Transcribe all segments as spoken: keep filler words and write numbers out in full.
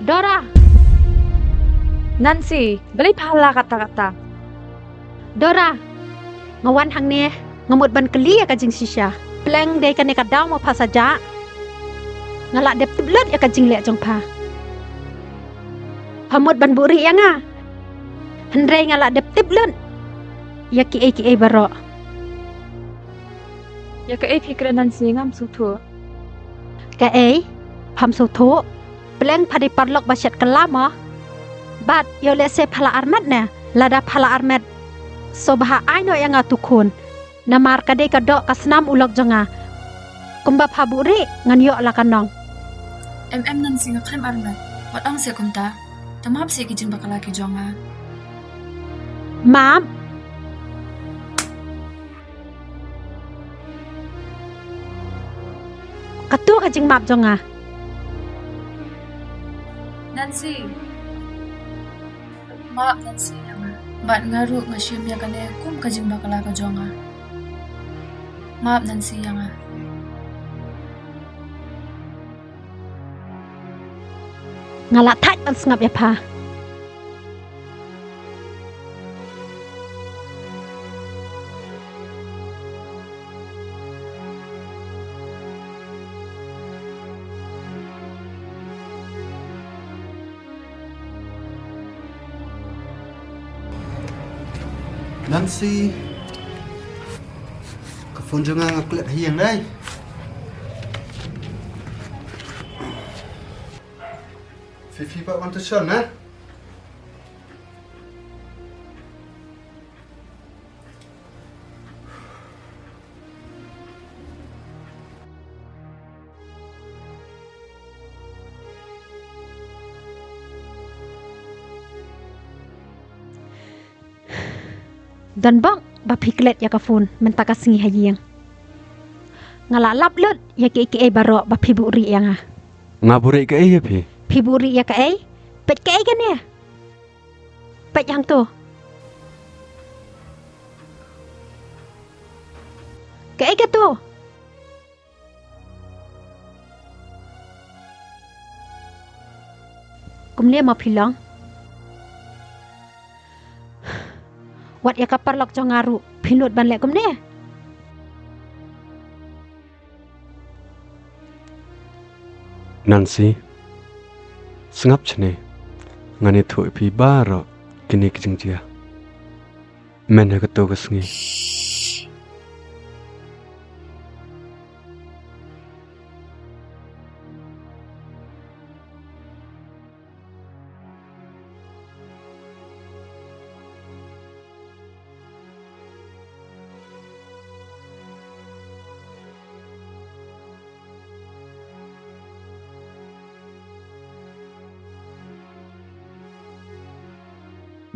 Dora! Nancy, balei pha la katta katta? Dora! Nga wan hangne, nga mut ban kylli ïa ka jingshisha. Pleng dei kane ka daw ma pha sa jah. Nga la dep tip lut ïa ka jingleh jong pha. Pha mut ban buhrieh ïa nga. Hynrei nga la dep tip lut ïa kiei kiei baroh. Ïa kaei phi kren Nancy, ngam sngewthuh. Kaei? Pham sngewthuh? Pleng pha dei paralok ba shet kylla mo. Bad ïoh lehse pha la armet ne, lada pha la armet, sngewbha ai noh ïa nga utu u khun. Namar ka dei ka doh ka snam u lok jong nga. Kumba pha buhrieh ngan ïoh la ka nong. Em em Nancy, nga khlem armet. Wat ong seh kumta. To map seh ki jingbakla ki jong nga. Map? Kato ka jingmap jong nga. Nancy. Map Nancy ïa nga. Bad nga ruh nga shim ïa kane kum ka jingbakla ka jong nga. Map Nancy ïa nga. Nga la thait ban sngap ïa pha. Nancy. Ka phone jong nga nga klet ha ïing dei. Phi, phi pat wan tu shon, eh? Don bok ba phi klet ïa ka phone mynta ka sngi ha ïing. Nga la lap lut ïa kiei kiei baroh ba phi buhrieh ïa nga. Nga buhrieh kaei ïa phi? Phi buhrieh ïa kaei? Peit kaei kane? Peit hangto. Kaei kato? Kumne mo phi long? Wat ïa ka paralok jong nga ruh phi nud ban leh kumne. Nancy, sngap shane, ngan ïathuh ïa phi baroh kine ki jingjia. Myn ha kato ka sngi.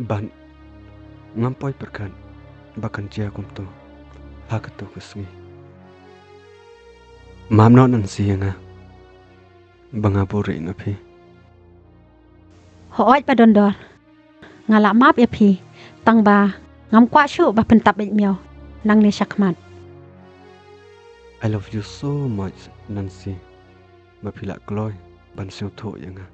Ban, ngam poi pyrkhat ba kan jia kumto ha kato ka sngi. Map noh Nancy ïa nga ba nga buhrieh na phi. Hooid ba dondor. Nga la map ïa phi, tang ba ngam kwah shuh ba pyntap beit miaw nangne shakhmat. I love you so much, Nancy. Ba phi la kloi ban sngewthuh ïa nga.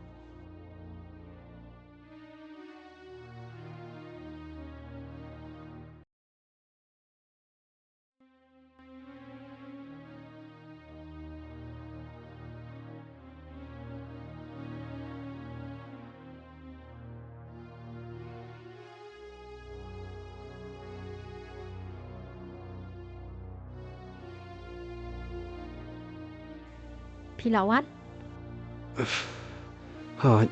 Phi la wan? Hooid.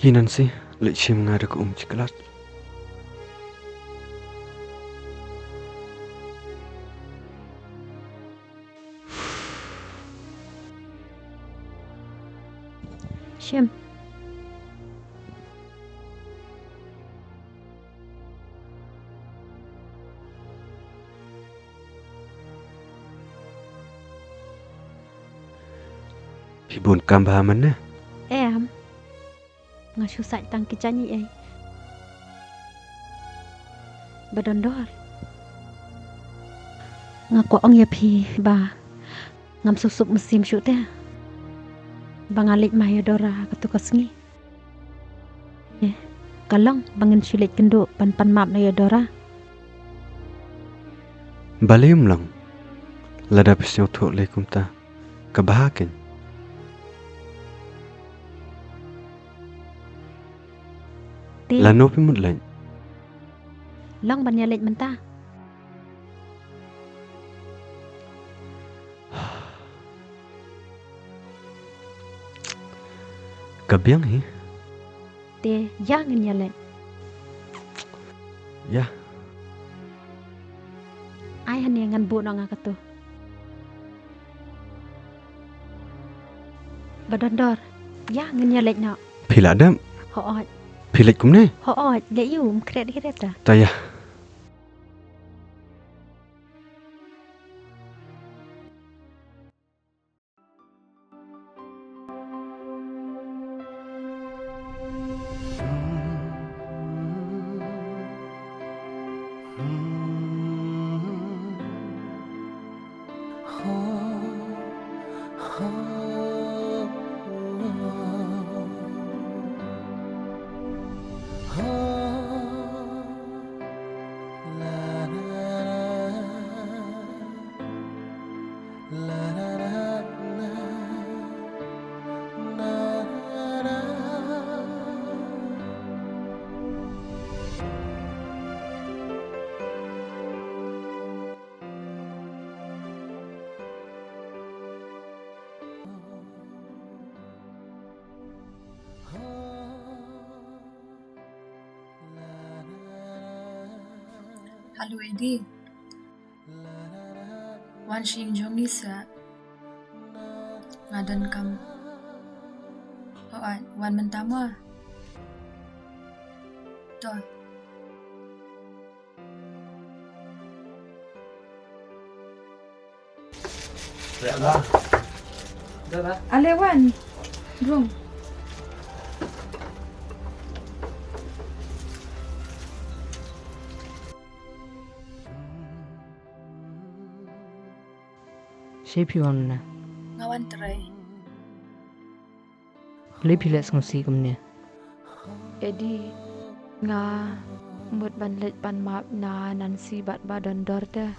Hi Nancy, leit shim nga da ka um shiklat. Shim. Phi bun kam bha mynne? Em. Nga shu sait tang ki jaiñ ei ei. Ba dondor. Nga kwah ong ïa phi ba ngam suk suk mynsiem shuh te. Ba nga leit ma ïa Dora ha katu ka sngi. Eh, ka long ba ngin shu leit kynduh ban pan map noh ïa Dora. Balei ym long? Lada phi sngewthuh lei kumta, ka bha keiñ. Te lano phi mut leit? Long ban ïa leit mynta. Ka biang hi. Te ïa ngin ïa leit. Ïa. Ai hangne ngan buh noh nga katu. Ba don dor. Ïa ngin ïa leit noh. Phi la dep? Hooid. Phi leit kumne? Hooid, leit ïa u mkret hi reta. Ta ïa. Hello, Edi. Wan sha ïing jong ngi sa. Nga donkam. Hooid, wan mynta mo. To. Ale wan. Rung. Shaei phi wan mynne? Nga wan trei. Balei phi leh sngewsih kumne? Edi, nga mut ban leit pan map na Nancy bad Ba Dondor te.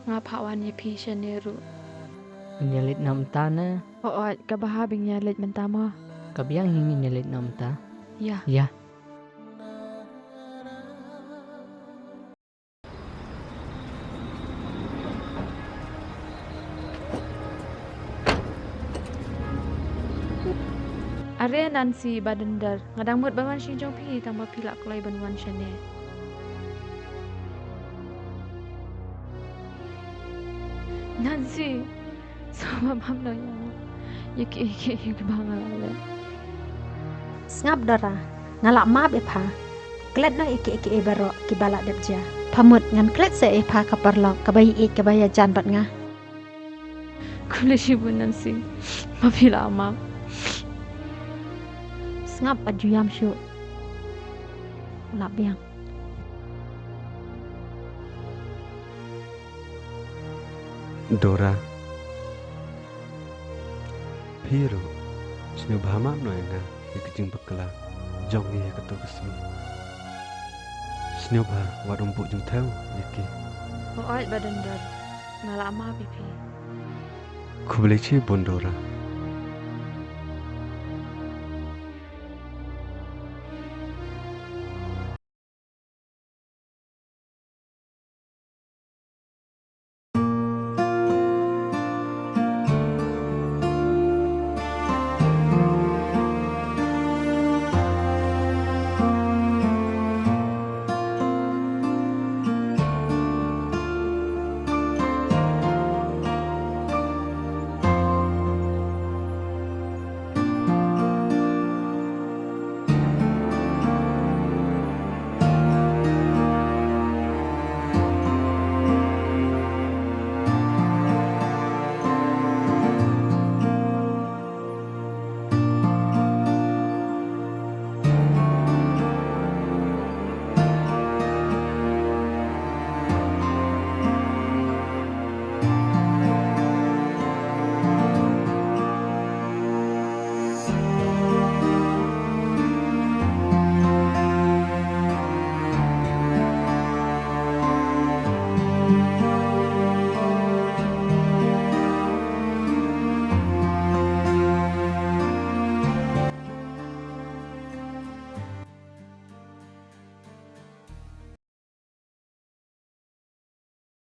Nga phah wan ïa phi shane ruh. Ngin ïa leit noh mynta ne? Hooid, ka bha ba ngin ïa leit mynta mo. Ka biang hi, ngin ïa leit noh mynta. Ïa. Ïa. Are Nancy, Ba Dondor, nga dang mut ban wan sha ïing jong phi tang ba phi la kloi ban wan shane. Nancy. Sngewbha map noh ïa nga ïa kiei kiei kiba nga la leh. Sngap Dora, nga la map ïa pha. Klet noh ïa kiei kiei baroh kiba la dep jia. Pha mut ngan klet sa ïa pha ka paralok kaba ïeit kaba ïajan bad nga. Khublei shibun Nancy, ba phi la map. Sngap, ym ju ïam shuh. La biang. Dora, phi ruh sngewbha map noh ïa nga ïa ka jingbakla jong ngi ha kato ka sngi. Sngewbha wat ym buh jingthew ïa ki. Hooid Ba Dondor, nga la map ïa phi. Khublei shibun Dora.